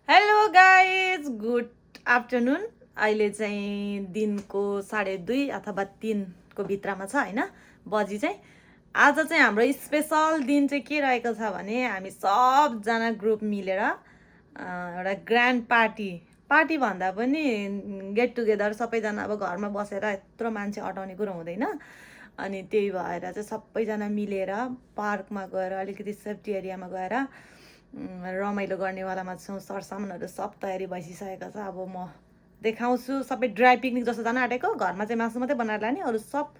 Hello guys good afternoon. अहिले चाहिँ दिनको 2:30 अथवा 3 को भित्रमा छ हैन बजी चाहिँ। आज चाहिँ हाम्रो स्पेशल दिन चाहिँ के रहेको छ भने हामी सबजना ग्रुप मिलेर एउटा ग्रान्ड पार्टी भन्दा पनि गेट टुगेदर सबैजना अब घरमा बसेर यत्रो मान्छे अटाउने कुरो हुँदैन। अनि त्यही भएर चाहिँ सबैजना मिलेर पार्कमा गएर अलिकति सेफ्टी एरियामा गएर रमाइलो गर्नेवालामा छौँ। सरसामानहरू सब तयारी भइसकेको छ। अब म देखाउँछु। सबै ड्राई पिकनिक जस्तो जान आँटेको। घरमा चाहिँ मासु मात्रै बनाएर लाने, अरू सब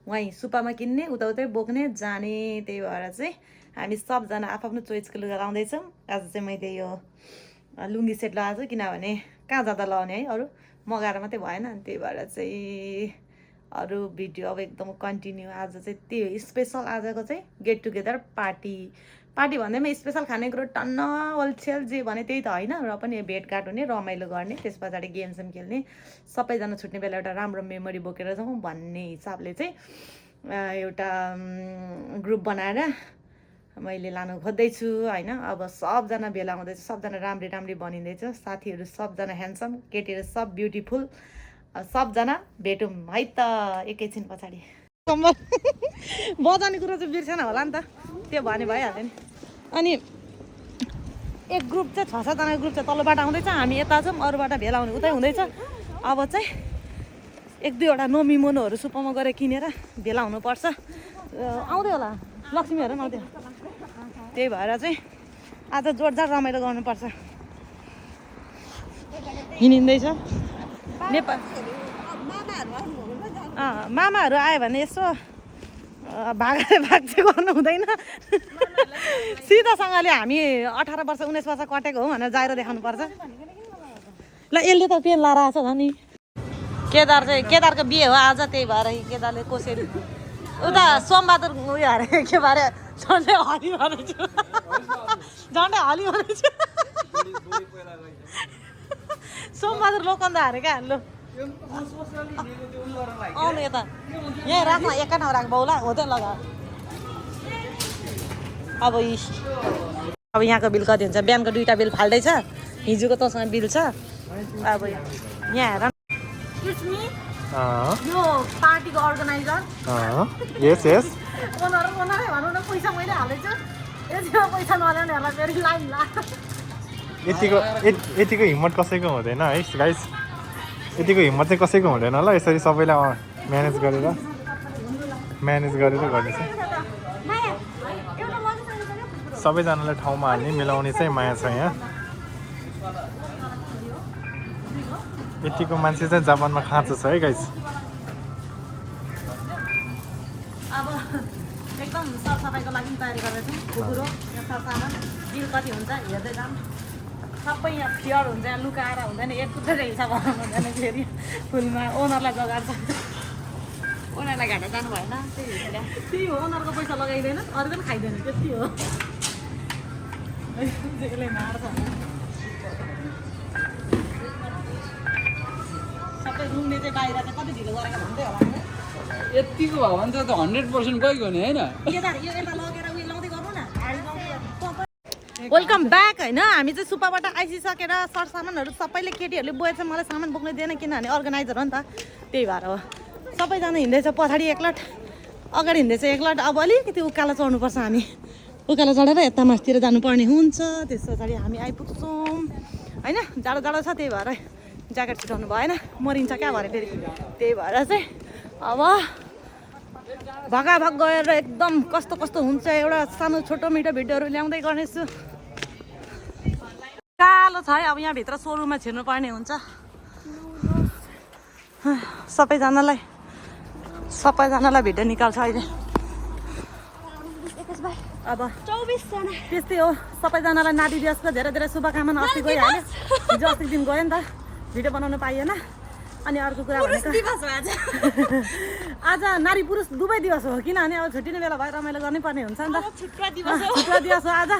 वहीँ सुपामा किन्ने, उतै बोक्ने जाने। त्यही भएर चाहिँ हामी सबजना आफ्नो चोइसको लुगा लाउँदैछौँ। आज चाहिँ मैले यो लुङ्गी सेट लगाएको छु किनभने कहाँ जाँदा लगाउने है, अरू मगाएर मात्रै भएन। अनि त्यही भएर चाहिँ अरू भिडियो अब एकदम कन्टिन्यू। आज चाहिँ त्यो स्पेसल आजको चाहिँ गेट टुगेदर पार्टी भन्दैमा स्पेसल खानेकुरो टन्न होलसेल जे भने त्यही त होइन, र पनि भेटघाट हुने, रमाइलो गर्ने, त्यस पछाडि गेमसेम खेल्ने, सबैजना छुट्ने बेला एउटा राम्रो मेमोरी बोकेर जाउँ भन्ने हिसाबले चाहिँ एउटा ग्रुप बनाएर मैले लानु खोज्दैछु होइन। अब सबजना भेला हुँदैछ, सबजना राम्री बनिँदैछ। साथीहरू सबजना ह्यान्डसम, केटीहरू सब ब्युटिफुल। सबजना भेटौँ है त एकैछिन पछाडि। बजाउने कुरो चाहिँ बिर्सेन होला नि त, त्यो भने भइहाल्यो नि। अनि एक ग्रुप चाहिँ 6-7जना ग्रुप चाहिँ तल्लोबाट आउँदैछ, हामी यता छौँ, अरूबाट भेला हुने उतै हुँदैछ। अब चाहिँ 1-2वटा नोमिमोनोहरू सुपामा गएर किनेर भेला हुनुपर्छ। आउँदै होला लक्ष्मीहरू पनि आउँदै। त्यही भएर चाहिँ आज जोरदार रमाइलो गर्नुपर्छ। हिँडिँदैछ नेपाल मामाहरू आयो भने यसो भाग चाहिँ गर्नु हुँदैन। सिधासँगले हामी 18 वर्ष 19 वर्ष कटेको हो भनेर जाएर देखाउनुपर्छ। ल यसले त पेन लाएर आएको छ नि। केदारको बिहे हो आज, त्यही भएर केदारले कोसेली उता सोमबहादुर उयो अरे के भरे झन्डै हली भनेछु। सोमबहादुर लोकन्दा अरे क्या। लो आउनु यता, यहीँ राख्न एका ठाउँ राख बाउला हो त लगा। अब यहाँको बिल कति हुन्छ? बिहानको 2टा बिल फाल्दैछ, हिजोको तसँग बिल छ। अब यहाँ हेर यो पार्टीको अर्गनाइजर ओनरै भनौँ न। पैसा मैले हालेछु, यतिको पैसा नल्याउनेहरूलाई फेरि लाइन ला। यतिको हिम्मत कसैको हुँदैन है गाइस, यतिको हिम्मत चाहिँ कसैको हुँदैन ल। यसरी सबैलाई म्यानेज गरेर गर्ने चाहिँ सबैजनालाई ठाउँमा हाल्ने मिलाउने चाहिँ माया छ यहाँ। यतिको मान्छे चाहिँ जापानमा खाँचो छ है गाइस। अब एकदम सरसफाइको लागि तयारी गर्दैछौँ। कुकुरो सरसामान बिल कति हुन्छ हेर्दै जाऊँ। सबै यहाँ फियर हुन्छ, यहाँ लुकाएर हुँदैन, एक कुद्दै हिसाब गर्नु हुँदैन। फेरि फुलमा ओनरलाई जगाएर ओनरलाई घाटा जानु भएन। त्यही हो, ओनरको पैसा लगाइँदैन, अरू पनि खाइँदैन, त्यति हो। त्यसले मार्छ। सबै रुमले चाहिँ बाहिर चाहिँ कति ढिलो गरेको भन्दै होला। यतिको भयो भने त 100% गइगयो नि होइन। केदार यो यता लगेर उयो लाउँदै गर्नु न। वेलकम ब्याक होइन। हामी चाहिँ सुपाबाट आइसकेर सरसामानहरू सबैले केटीहरूले बोएछ, मलाई सामान बोक्नु दिएन किनभने अर्गनाइजर हो नि त, त्यही भएर हो। सबैजना हिँड्दैछ पछाडि एकलट, अगाडि हिँड्दैछ एकलट। अब अलिकति उकालो चढ्नुपर्छ हामी, उकालो चढेर यता मासतिर जानुपर्ने हुन्छ। त्यस पछाडि हामी आइपुग्छौँ होइन। जाडो छ, त्यही भएर ज्याकेट छिटाउनु भएन, मरिन्छ क्या भरे फेरि। त्यही भएर चाहिँ अब भगाभग गएर एकदम कस्तो हुन्छ एउटा सानो छोटो मिठो भिडियोहरू ल्याउँदै गर्नेछु। कालो छ है। अब यहाँभित्र सोरुममा छिर्नु पर्ने हुन्छ। सबैजनालाई भिडियो निकाल्छ अहिले। अब 24जना त्यस्तै हो। सबैजनालाई नारी दिवसको धेरै शुभकामना। अस्ति गइहाल्यो, हिजो अस्ति दिन गयो नि त, भिडियो बनाउनु पाइएन। अनि अर्को कुरा भनेको आज नारी पुरुष दुवै दिवस हो, किनभने अब छुट्टिने बेला भएर रमाइलो गर्नै पर्ने हुन्छ नि त। छुट्टा दिवस हो आज।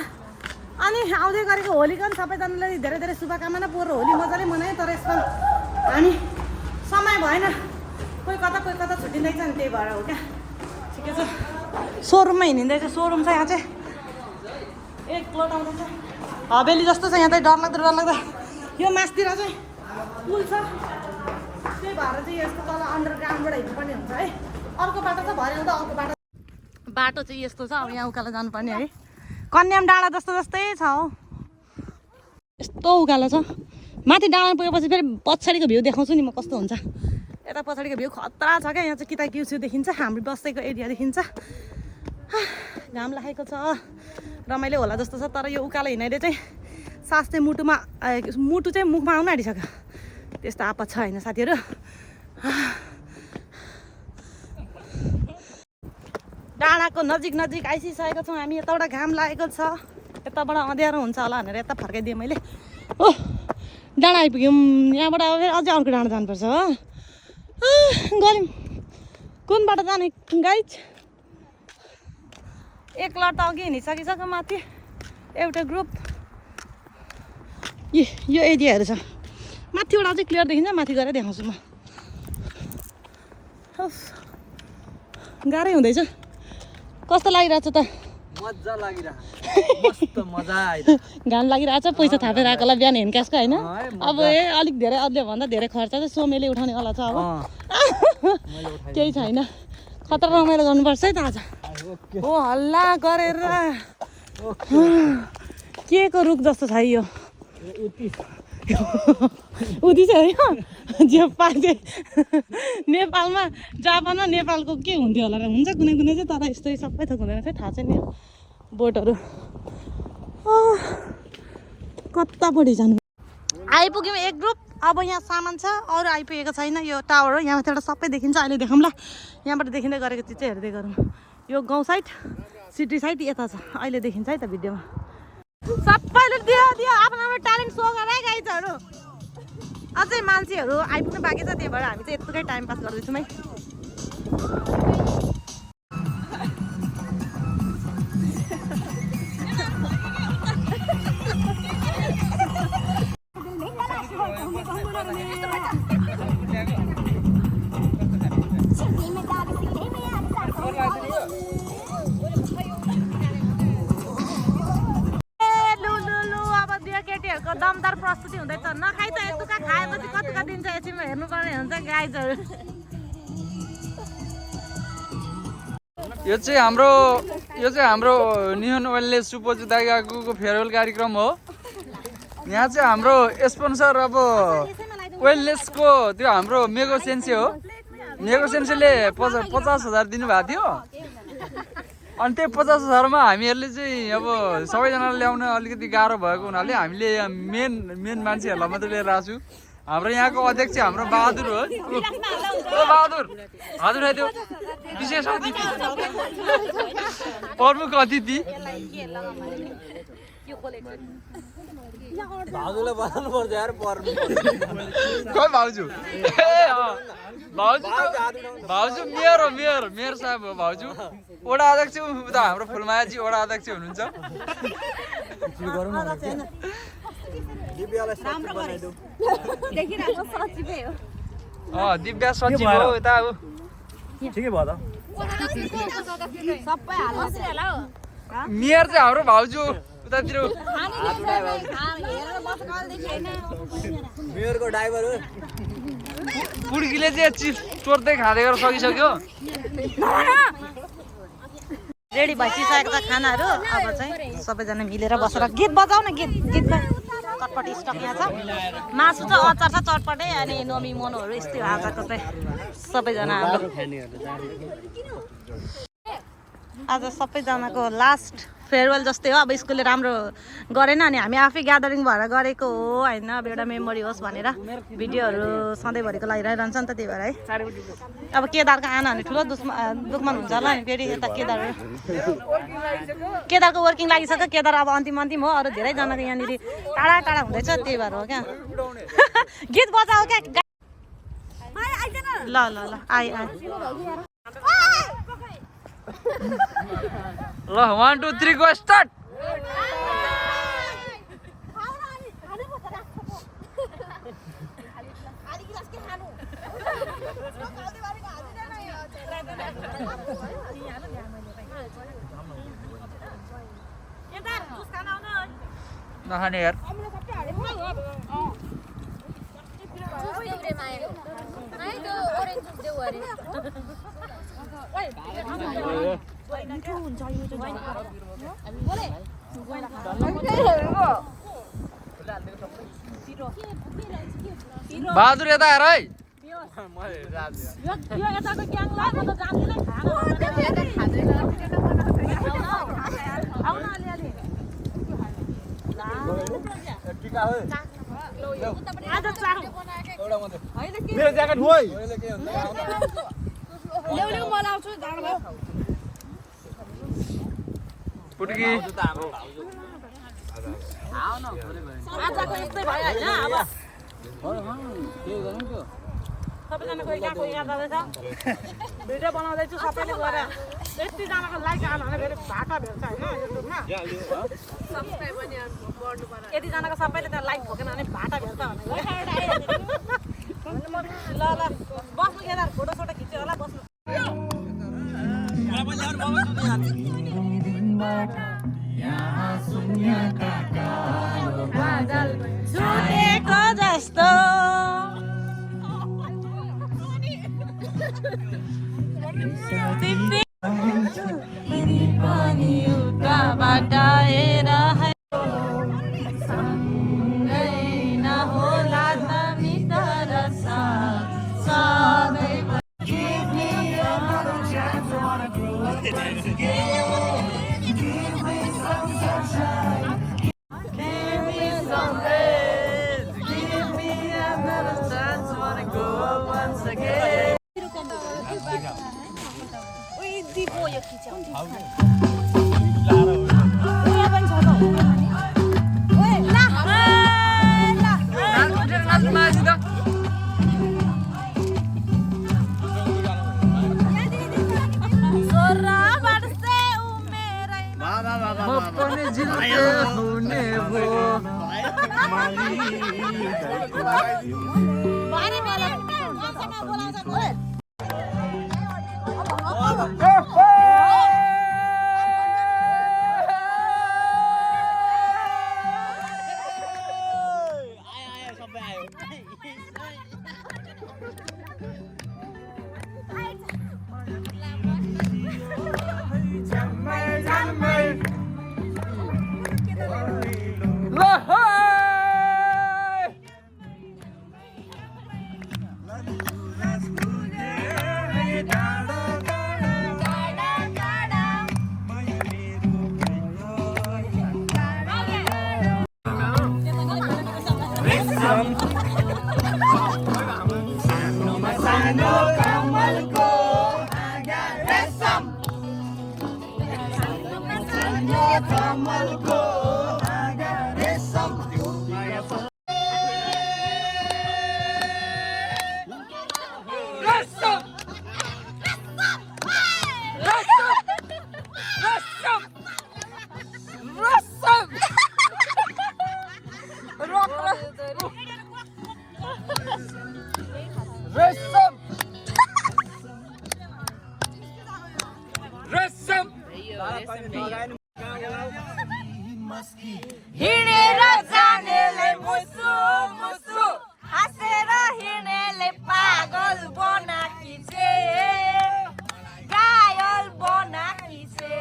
अनि आउँदै गरेको होलीको पनि सबैजनालाई धेरै शुभकामना। पोहोर होली मजाले मनायो, तर यसमा हामी समय भएन, कोही कता छुट्टिँदैछ नि, त्यही भएर हो क्या। ठिकै छ। सोरुममा हिँडिँदैछ। सोरुम छ यहाँ चाहिँ एक प्लट आउँदैछ, हवेली जस्तो छ यहाँ चाहिँ। डरलाग्दो यो मासतिर चाहिँ पुल छ त्यही भएर चाहिँ यस्तो तल अन्डरग्राउन्डबाट हिँड्नुपर्ने हुन्छ है अर्को बाटो छ भरे त अर्को बाटो चाहिँ यस्तो छ अब यहाँ उकालो जानुपर्ने है कन्याम डाँडा जस्तो जस्तै छ हौ यस्तो उकालो छ माथि डाँडा पुगेपछि फेरि पछाडिको भ्यू देखाउँछु नि म कस्तो हुन्छ यता पछाडिको भ्यू खतरा छ क्या यहाँ चाहिँ किता किउछु देखिन्छ हाम्रो बसेको एरिया देखिन्छ घाम लागेको छ रमाइलो होला जस्तो छ तर यो उकालो हिँडाइले चाहिँ सास चाहिँ मुटु चाहिँ मुखमा आउन आँटिसक्यो त्यस्तो आपत छ होइन साथीहरू डाँडाको नजिक नजिक आइसकेको छौँ हामी यताबाट घाम लागेको छ यताबाट अँध्यारो हुन्छ होला भनेर यता फर्काइदिएँ मैले ओ डाँडा आइपुग्यौँ यहाँबाट अब फेरि अझै अर्को डाँडा जानुपर्छ हो गऱ्यौँ कुन बाटो जाने गाइज एक लट त अघि हिँडिसकिसक्यो माथि एउटा ग्रुप यो एरियाहरू छ माथिबाट अझै क्लियर देखिन्छ माथि गएर देखाउँछु म गाह्रै हुँदैछ कस्तो लागिरहेछ त मजा लागिरहेको मजा आइरहेको घाम लागिरहेछ पैसा थापेर आएकोलाई बिहान हिँड्कासको होइन अब अलिक धेरै अझै भन्दा धेरै खर्च चाहिँ सोमेले उठाउनेवाला छ अब केही छैन खतरा रमाइलो गर्नुपर्छ है त आज हो हल्ला गरेर के को रुख जस्तो छ यो उति चाहिँ होइन जे पाए नेपालमा जापानमा नेपालको के हुन्थ्यो होला र हुन्छ कुनै कुनै चाहिँ तर यस्तै सबै थोक हुँदैन थियो थाहा छैन बोटहरू कतापट्टि जानु आइपुग्यौँ एक ग्रुप अब यहाँ सामान छ अरू आइपुगेको छैन यो टावर हो यहाँबाट सबै देखिन्छ अहिले देखाउँला यहाँबाट देखिँदै गरेको चिज चाहिँ हेर्दै गरौँ यो गाउँ साइड सिटी साइड यता छ अहिले देखिन्छ है त भिडियोमा सबैले दियो आफ्नो आफ्नो ट्यालेन्ट सो गर है गाइजहरू अझै मान्छेहरू आइपुग्नु बाँकी छ त्यही भएर हामी चाहिँ यत्तिकै टाइम पास गर्दैछौँ है केटीहरूको दमदार प्रस्तुति हुँदैछ नखाइ त यस्तोका खाएपछि कतिका दिन्छ यसैमा हेर्नुपर्ने हुन्छ गाइजहरू यो चाहिँ हाम्रो निहन वेलनेस सुपोजी दाइगाको फेयरवेल कार्यक्रम हो यहाँ चाहिँ हाम्रो स्पोन्सर अब वेलनेसको त्यो हाम्रो मेगो सेन्से हो मेगो सेन्सेले 50,000 दिनुभएको थियो अनि त्यो 50,000मा हामीहरूले चाहिँ अब सबैजनालाई ल्याउन अलिकति गाह्रो भएको हुनाले हामीले मेन मान्छेहरूलाई मात्रै लिएर आएको छु हाम्रो यहाँको अध्यक्ष हाम्रो बहादुर हो बहादुर हजुर त्यो विशेष अतिथि प्रमुख अतिथि भाउजूलाई बनाउनु पर्छ यार खै भाउजू भाउजू मेयर साहब हो भाउजू वडा अध्यक्ष उता हाम्रो फुलमायाजी वडा अध्यक्ष हुनुहुन्छ दिव्या सचिव हो यता अब ठिकै भयो त मेयर चाहिँ हाम्रो भाउजू उतातिर मेयरको ड्राइभर हो पुड्कीले चाहिँ चिज चोर्दै खाँदै गरेर सकिसक्यो रेडी भइसकेको छ खानाहरू अब चाहिँ सबैजना मिलेर बसेर गीत बजाउ न गीतमा चटपटी स्टक यहाँ छ मासु चाहिँ अचार छ चटपटे अनि नमी मोनोहरू यस्तै आजको चाहिँ सबैजना आज सबैजनाको लास्ट फेयरवेल जस्तै हो अब स्कुलले राम्रो गरेन अनि हामी आफै ग्यादरिङ भएर गरेको हो होइन अब एउटा मेमोरी होस् भनेर भिडियोहरू सधैँभरिको लागिरहन्छ नि त त्यही भएर है अब केदारको आना भने ठुलो दुखमान हुन्छ होला नि फेरि यता केदारको वर्किङ लागिसक्यो केदार अब अन्तिम हो अरू धेरैजनाको यहाँनिर टाढा टाढा हुँदैछ त्यही भएर हो क्या गीत बजाऊ क्या ल ल ल आइ ल 1 2 3 गो स्टार्ट नखाने यार बहादुर यता हेर है मेरो ज्याकेट होइ पुटकी सबैजनाको यहाँको याद आउँदैछ भिडियो बनाउँदैछु सबैले गएर यतिजनाको लाइक आयो भने फेरि भाटा भेट्छ होइन युट्युबमा यतिजनाको सबैले त्यहाँ लाइक भोगेन भने भाटा भेट्छ भने ल ल बस्नु केटा फोटो सोटो खिच्यो होला बस्नु छुटेको जस्तो पनि उताबाट हेर नहोला हामी तर सधैँ हिँडेर जानेले मुसु मुसु हाँसेर हिँड्नेले पागल बनाकी छे घायल बनाकी छे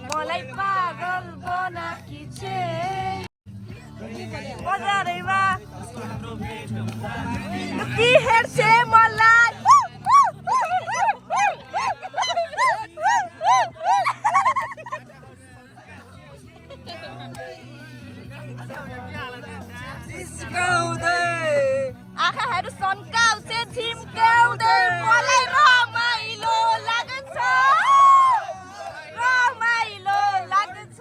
मलाई पागल बनाकी छे बजारैमा की हेर्छे मलाई आँखाहरू सन्काउँछ झिम्क्याउँदै मलाई रमाइलो लाग्छ रमाइलो लाग्छ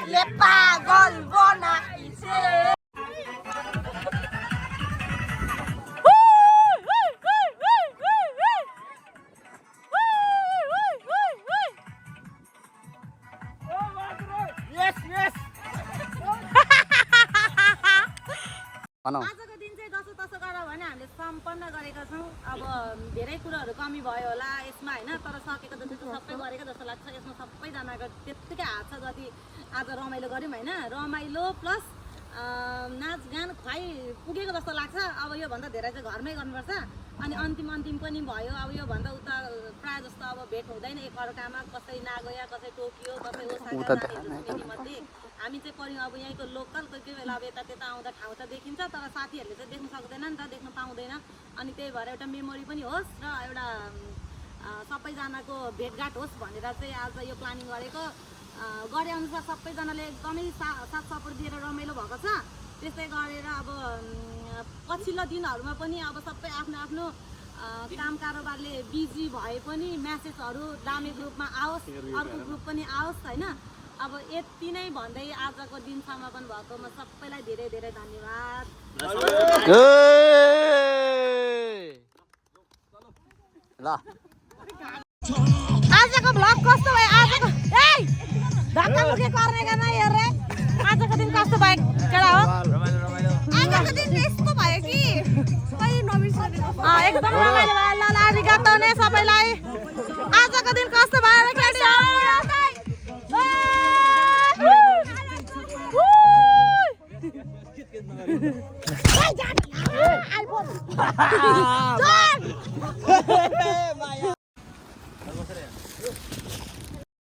ले पागल बनाकी छे आजको दिन चाहिँ जसो तसो गर भने हामीले सम्पन्न गरेका छौँ। अब धेरै कुराहरू कमी भयो होला यसमा होइन, तर सकेको जति चाहिँ सबै गरेको जस्तो लाग्छ। यसमा सबैजनाको त्यत्तिकै हात छ जति आज रमाइलो गऱ्यौँ होइन, रमाइलो प्लस नाचगान खुवाइ पुगेको जस्तो लाग्छ। अब योभन्दा धेरै चाहिँ घरमै गर्नुपर्छ। अनि अन्तिम पनि भयो। अब योभन्दा उता प्रायः जस्तो अब भेट हुँदैन एकअर्कामा, कसै नागोया कसै टोकियो कसै ओसाका मध्ये हामी चाहिँ पऱ्यौँ अब यहीँको लोकल। कोही कोही बेला अब यता त्यता आउँदा ठाउँ त देखिन्छ, तर साथीहरूले चाहिँ देख्नु सक्दैन नि त, देख्नु पाउँदैन। अनि त्यही भएर एउटा मेमोरी पनि होस् र एउटा सबैजनाको भेटघाट होस् भनेर चाहिँ आज यो प्लानिङ गरेको। गरे अनुसार सबैजनाले एकदमै साथ सपोर्ट दिएर रमाइलो भएको छ। त्यस्तै गरेर अब पछिल्लो दिनहरूमा पनि अब सबै आफ्नो आफ्नो काम कारोबारले बिजी भए पनि म्यासेजहरू दामी ग्रुपमा आओस्, अर्को ग्रुप पनि आओस् होइन। अब यति नै भन्दै आजको दिन समापन भएकोमा सबैलाई धेरै धेरै धन्यवाद। आजको भ्लग कस्तो भयो? आजको धक्कामुक्की गर्ने गर्न हेरे आजको दिन कस्तो भयो केटा हो? आजको दिन यस्तो भयो कि एकदम रमाइलो भयो। ल आरिगातो नै सबैलाई। आजको दिन कस्तो भयो र केटी हो?